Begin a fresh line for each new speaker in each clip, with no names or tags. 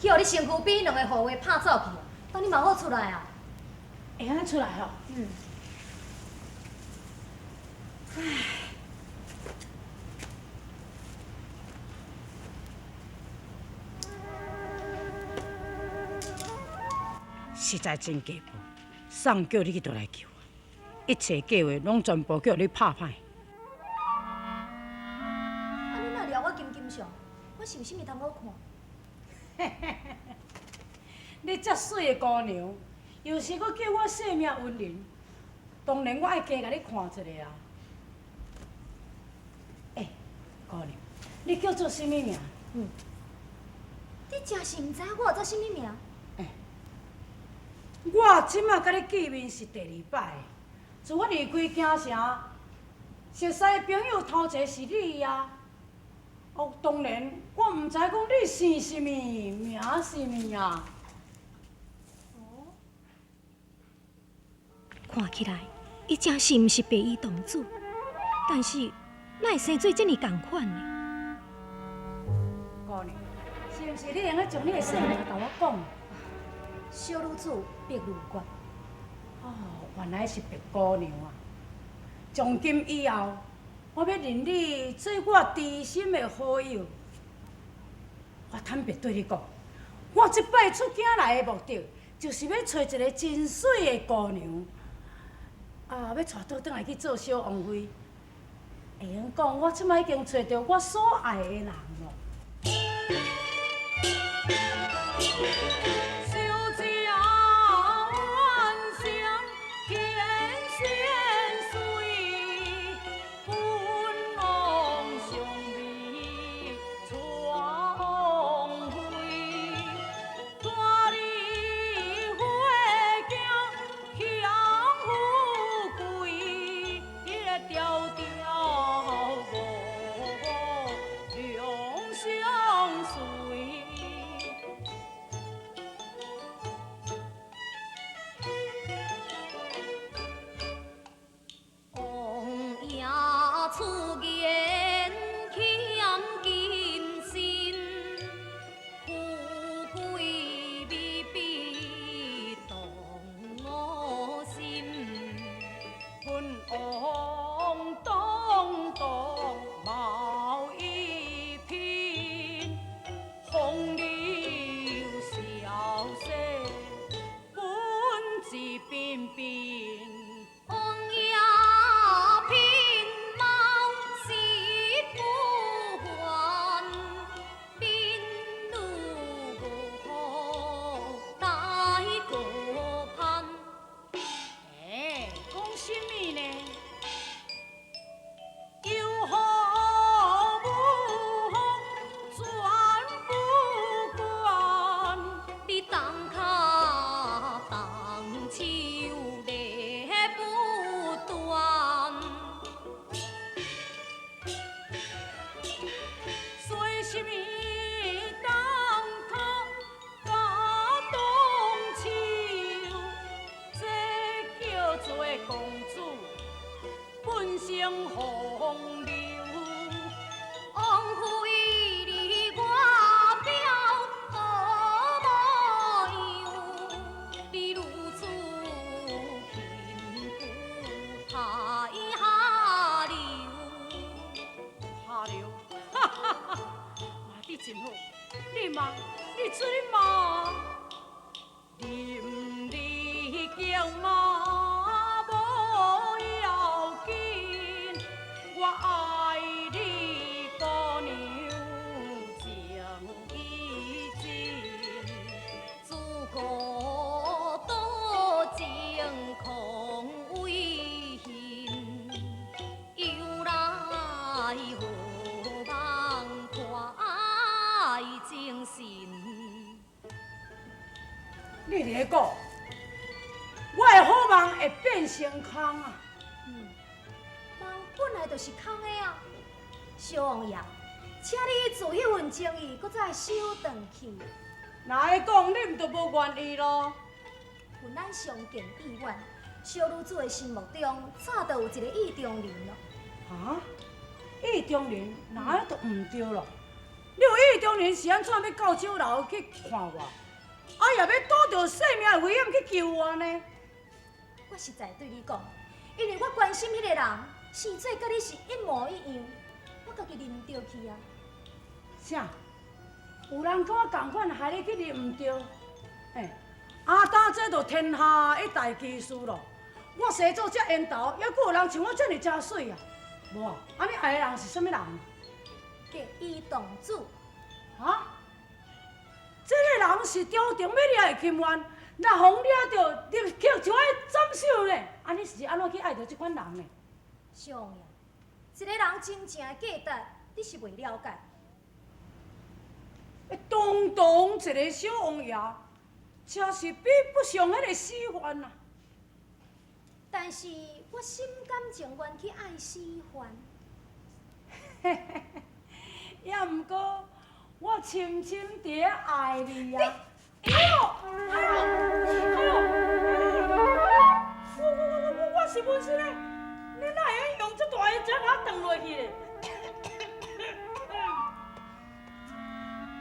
去予你身軀邊兩个護衛拍走去，等你嘛好出來啊！
會按呢出來吼？
嗯。
唉。實在真雞婆，送叫你去就來救我，一切計劃攏全部叫你拍歹。
啊！你哪掠我金金相？我是有啥物通好看？
你遮媠的姑娘，又是閣叫我姓名恩人，當然我愛加共你看一下啊！欸，姑娘，你叫做啥物名？
嗯，你真是毋知我叫做啥物名？
欸，我這馬佮你見面是第二擺，自我離開京城，熟似的朋友頭一个是你啊！哦，當然，我毋知講你姓啥物，名啥物啊？
哦，看起來，伊真是毋是白衣童子，但是哪會生做這爾仝款呢？
姑娘，是毋是你會用將你的姓名共我講？
小女子白如月。
哦，原來是白姑娘啊！從今以後，我欲認你做我知心的好友。我坦白對你講，我這擺出京來的目的，就是欲揣一个真媠的姑娘，啊，欲帶倒轉來去做小王妃。會用講，我這擺已經揣著我所愛的人囉。你佇咧講，我的好夢會變成空啊！
嗯，夢本來就是空的啊。小王爺，請你自彼份情意，閣再收轉去。
若會講，你毋就無願意囉？
阮咱相見已遠，小女子的心目中早就有一个意中人囉。
哈？意中人？那就毋對囉。你有意中人是按怎欲到酒樓去看我？啊，也欲賭著性命的危險去救我呢？
我實在對你講，因為我關心彼個人，生做佮你是一模一樣，我家己認毋著去啊。
啥？有人佮我仝款，害你去認毋著？欸，阿當這就天下一大奇事咯！我生做這緣投，猶閣有人像我這爾正媠啊！無啊，啊你愛的人是啥物人？
白衣公子。
啊？這个人是朝廷欲掠的钦犯，若予掠著，立刻就愛斬首呢。啊，你是按怎去愛著這款人呢？
小王爺，一个人真正的價值，你是袂了解。
堂堂一个小王爺，真是比不上彼個死犯啊！
但是我心甘情願去愛死犯。
嘿嘿嘿，也毋過，我深深佇咧愛你啊！哎喲，哎喲，哎喲！我是文身的，你哪會用這大的針共我斷落去咧？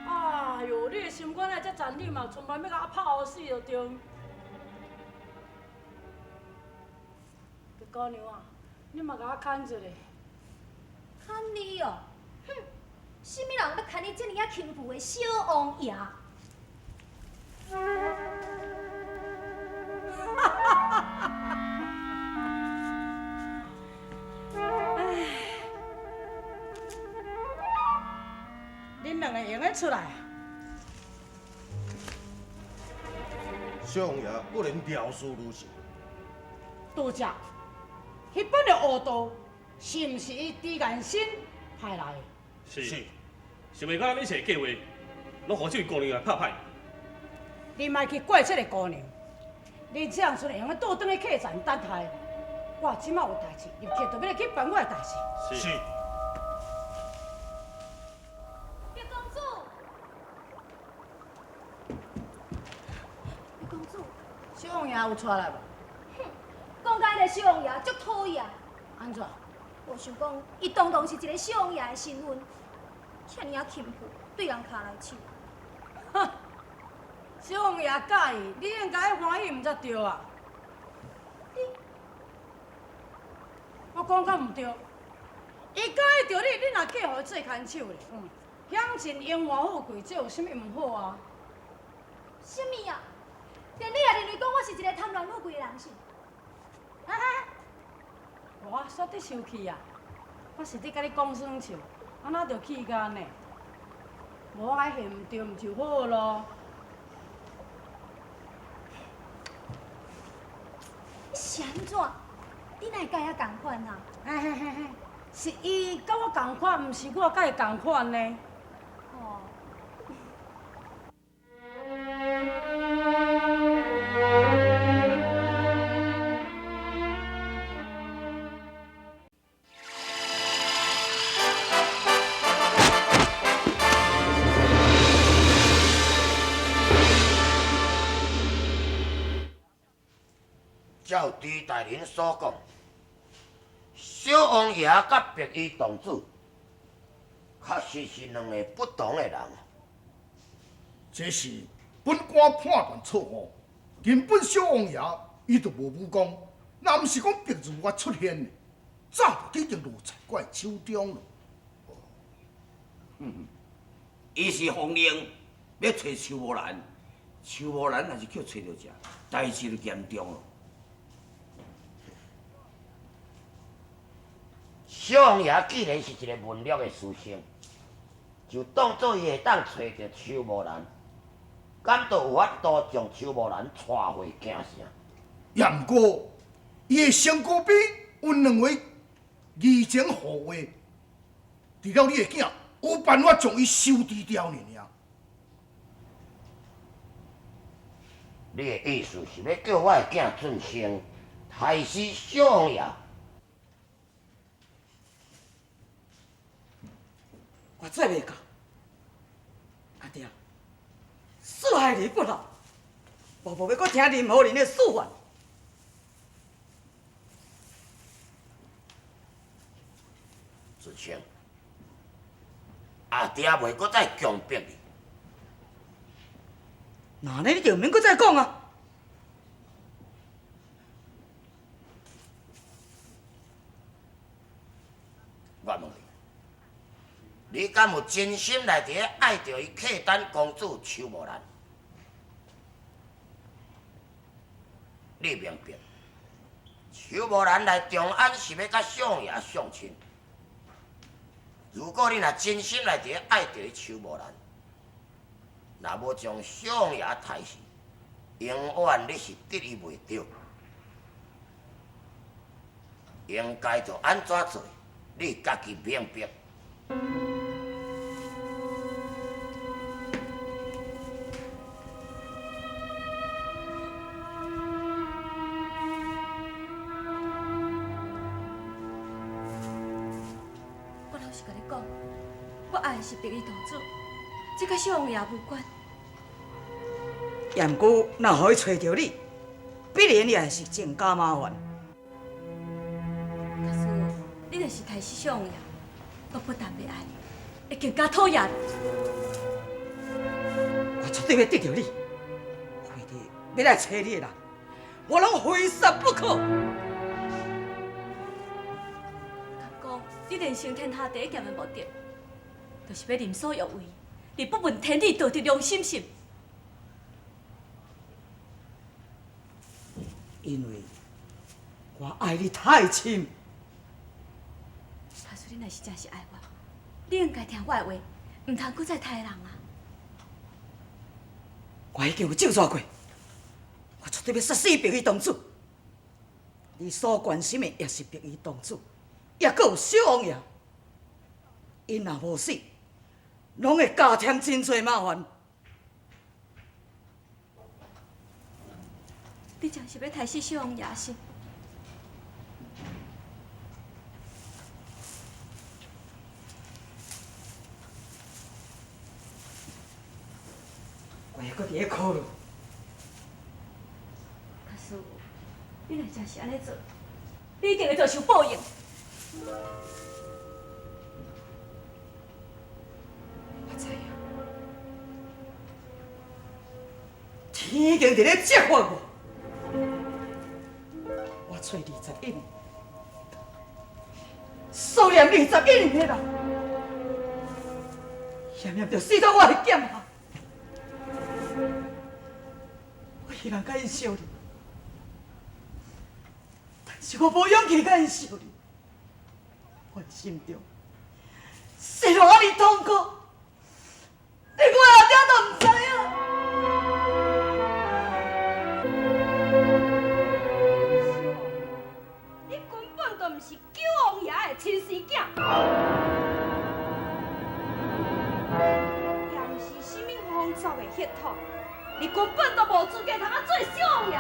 哎喲，你的心肝哪會遮殘忍啊？賰萬欲共我拍予死就對。白姑娘啊，你嘛共我牽一下。
牽你哦，哼！啥物人欲牽你這爾仔輕浮的小王爺？
哈哈哈哈哈！恁兩個會用得出來啊？
小王爺果然料事如神。
多謝。彼本的惡道是毋是伊朱延伸派來的？
是。想袂到咱一切計劃，攏予這位姑娘來拍歹。
你莫去怪這个姑娘，恁這樣賰會用得倒轉去客棧等待。我這馬有代誌，立刻就欲來去辦我的代誌。
是。
白公子，白公子，
小王爺有帶來無？
哼，講甲彼个小王爺足討厭。
按怎？
無想講，伊堂堂是一个小王爺的身份，遮爾仔輕浮，對人跤來手。
哼，小王爺佮意，你應該歡喜，毋才對啊？
你，
我講敢毋對？伊佮意著你，你若嫁予伊做牽手咧，享盡榮華富貴，這有啥物毋好啊？
啥物啊？連你也認為講我是一个貪戀富貴的人是？
啊哈！我煞佇生氣啊！我是佇佮你講耍笑，按怎就氣甲按呢？無我愛現毋對，毋就好囉。
你是按怎？你哪會佮伊仝款啊？
嘿嘿嘿嘿，是伊佮我仝款，毋是我佮伊仝款呢。
哦。
照朱大人所講，小王爺佮白衣公子，確實是兩個不同的人。
這是本官判斷錯誤，根本小王爺伊就無武功，若毋是講白如月出現，早就已經落在我的手中了。
伊是奉命欲揣邱無蘭，邱無蘭若是去揣著遮，代誌就嚴重咯。
小王爺既然是一个文略的書生，就當做伊會當揣著邱無蘭，敢就有法度將邱無蘭帶回京城。
也毋過，伊的身軀邊有兩位義情護衛，除了你的囝，有辦法將伊收治掉爾爾。
你的意思是欲叫我的囝俊生害死小王爺？
我做袂到，阿爹，四害而不劳，我無欲閣聽任何人的使唤。
子清，阿爹袂閣再強迫你。
那呢，你就毋免閣再講啊！
我問你，你敢有真心內底愛著伊契丹公主邱慕蘭？你明白？邱慕蘭來長安是欲佮小王爺相親。如果你若真心內底愛著伊邱慕蘭，若無將小王爺刣死，永遠你是得伊袂著。應該著按怎做，你家己明白。
我老實共你講，我愛的是白衣公主，這佮小王爺無關。
也毋過，若予伊揣著你，必然也會是增加麻煩。
假使你若是刣死小王爺，我不但袂愛你，會更加討厭你。
我絕對欲得著你，非得欲來揣你的人，我攏非殺不可。
敢講你練成天下第一劍的目的，就是欲任所欲為，你不問天理道德良心是？
因為我愛你太深。
假使你若是真是愛我，你應該聽我的話，毋通閣再刣人啊！
我已經有咒詛過，我絕對欲殺死白衣公主。你所關心的也是白衣公主，也閣有小王爺。𪜶若無死，攏會加添真濟麻煩。
你真是欲刣死小王爺是？
我猶閣佇咧考慮。
假使你若真是按呢做，你一定會遭受報應。
我知影，天已經佇咧責罰我。我揣21年，思念21年的人，險險就死佇我的劍下。我希望佮𪜶相認，但是我無勇氣佮𪜶相認。我的心中是偌爾痛苦，連我阿爹都毋知影。
你根本就毋是九王爺的親生囝，也毋是啥物皇族的血統，你根本就無資格通啊做小王爺。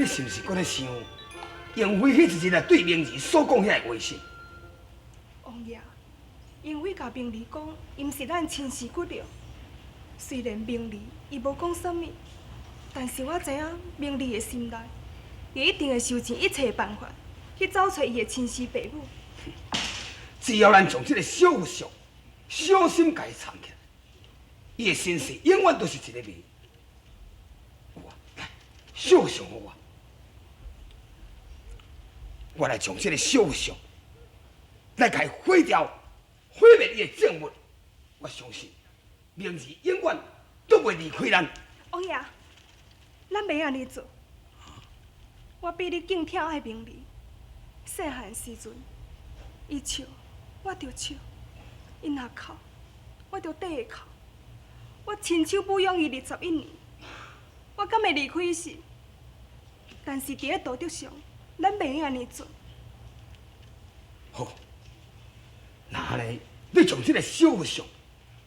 你是毋是閣咧想，杨飞彼一日来对明儿所讲遐个话是？
王爷，杨飞共明儿讲，伊毋是咱亲生骨肉。虽然明儿伊无讲啥物，但是我知影明儿的心内，伊一定会想尽一切办法去找揣伊的亲生爸母。
只要咱将这个小佛像小心共伊藏起来，伊的身世永远都是一个谜。有啊，来，小像予我，我来将这个小像来共伊毁掉，毁灭伊的证物。我相信，明儿永远都袂离开咱。
王爷，咱袂按呢做。我比你更疼爱明儿。细汉时阵，伊笑，我就笑；伊若哭，我就缀伊哭。我亲手抚养伊21年，我敢会离开伊时？但是伫咧道德上，咱袂用按呢做。
好，那按呢，你将这个小佛像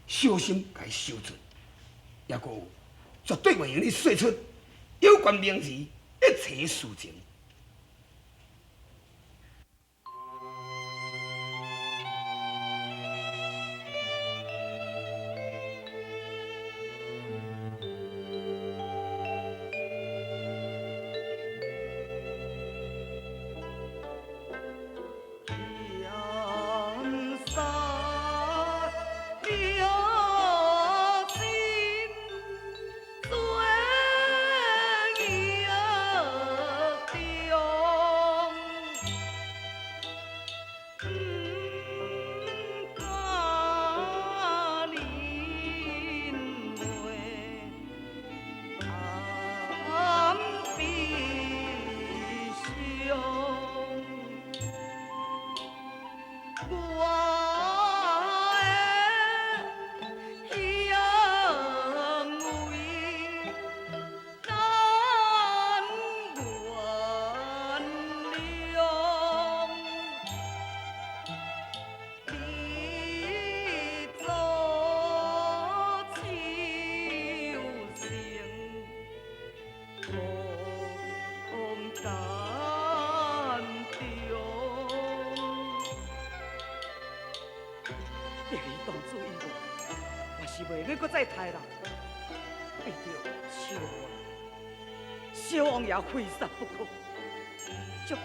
小心共伊收存，抑阁有绝对袂用你说出有关明儿一切事情。
再杀人，为著小王，小王爷非杀不可。祝伊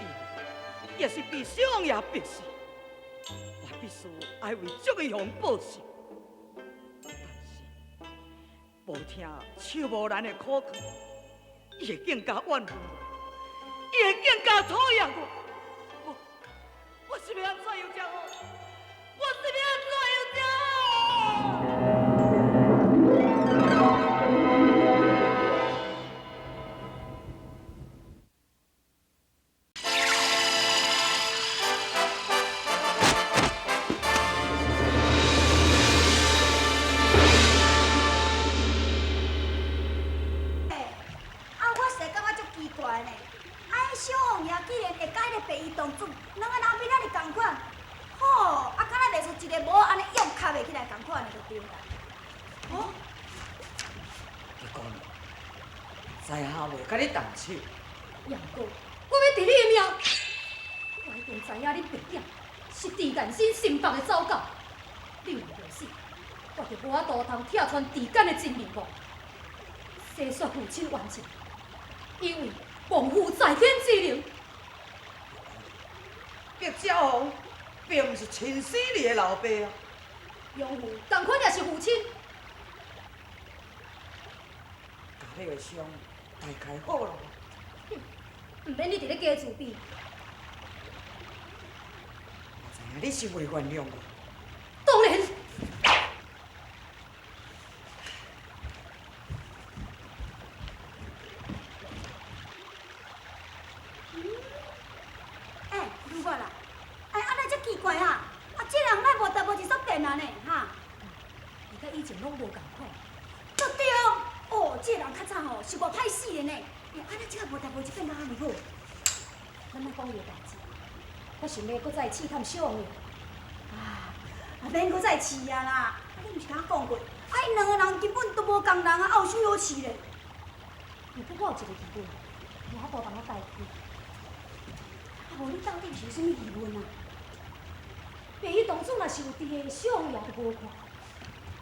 也是被小王爷逼死，我必须爱为祝玉红报仇。但是无听邱无兰的苦劝，伊会更加怨恨我，伊会更加讨厌我。我是欲按怎样才好？我是欲按怎样才好？
杨哥，我欲挃你的命！我已经知影恁白囝是治彦新心腹的走狗，你若袂死，我就无法度通拆穿治简的真面目，洗刷父亲冤情，因为亡父在天之灵。
白昭宏并毋是亲生你的老爸啊，
养父仝款也是父亲。
共你的伤大概好了。
毋免你伫咧假自卑。
我知影你是袂原谅我。
当然。欸，如月啦，欸，按呢遮奇怪哈？啊，这人哪无代无志煞变啊呢？哈？伊佮以前拢无仝款。对对，哦，这人较早吼是偌歹死的呢。欸，按呢这个无代无志变到按呢好？咱莫讲伊的代志，我想欲阁再试探小王爷。啊，免阁再试啊啦！啊，你毋是共我讲过，啊，𪜶两个人根本都无仝人啊，有啥好试咧？毋过我有一个疑问，无法度帮我解开。啊，无你到底是有啥物疑问啊？白衣公主若是有伫的，小王爷就无看；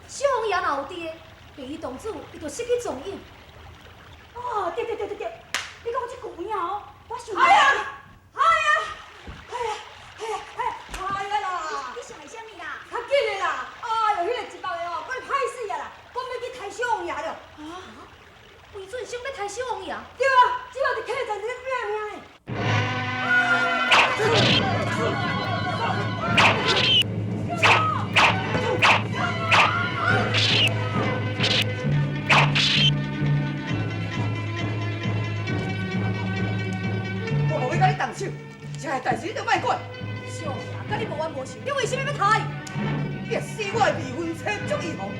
小王爷若有伫的，白衣公主伊就失去踪影。哦，对对对对对，你讲这句有影哦，我想。
哎呀！哎呀！哎呀！哎呀！哎呀啦！
你想的啥物啦？
较紧的啦！哎哟，彼个一百个哦，阁歹死啊啦！讲欲去刣小王爷了。
啊？魏准生欲刣小王爷？
对啊，这马伫客栈伫咧拼命呢。我无欲佮你动手，这个代志你就莫管。
小王爷，佮你无冤无仇，你为啥物欲刣伊？
逼死我的未婚妻祝玉红，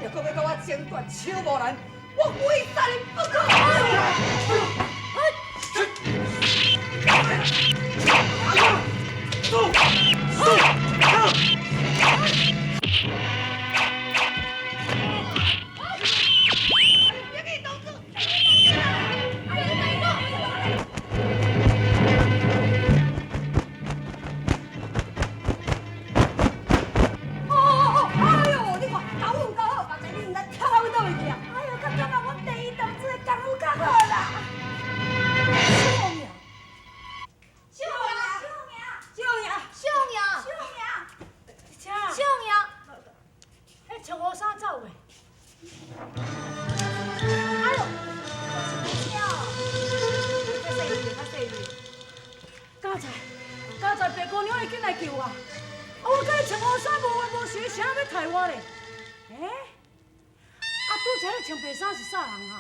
抑阁欲佮我争夺邱无兰，我非杀伊不可！哦哦哦！哎呦，你看功夫有够好，目前你毋知跳到佗位去啊！
哎呦，较感觉阮第一同志的功夫较好啦。小王爷，小王爷，
小王爷，
小王爷，
小王爷，
小
小王爷，
彼穿乌衫走的。
哎呦，是车哦，
较细腻，较细腻。
刚才，刚才白姑娘伊紧来救我，啊，我佮伊穿乌衫无冤无仇，啥欲刣我咧？欸？啊，拄才彼穿白衫是啥人啊？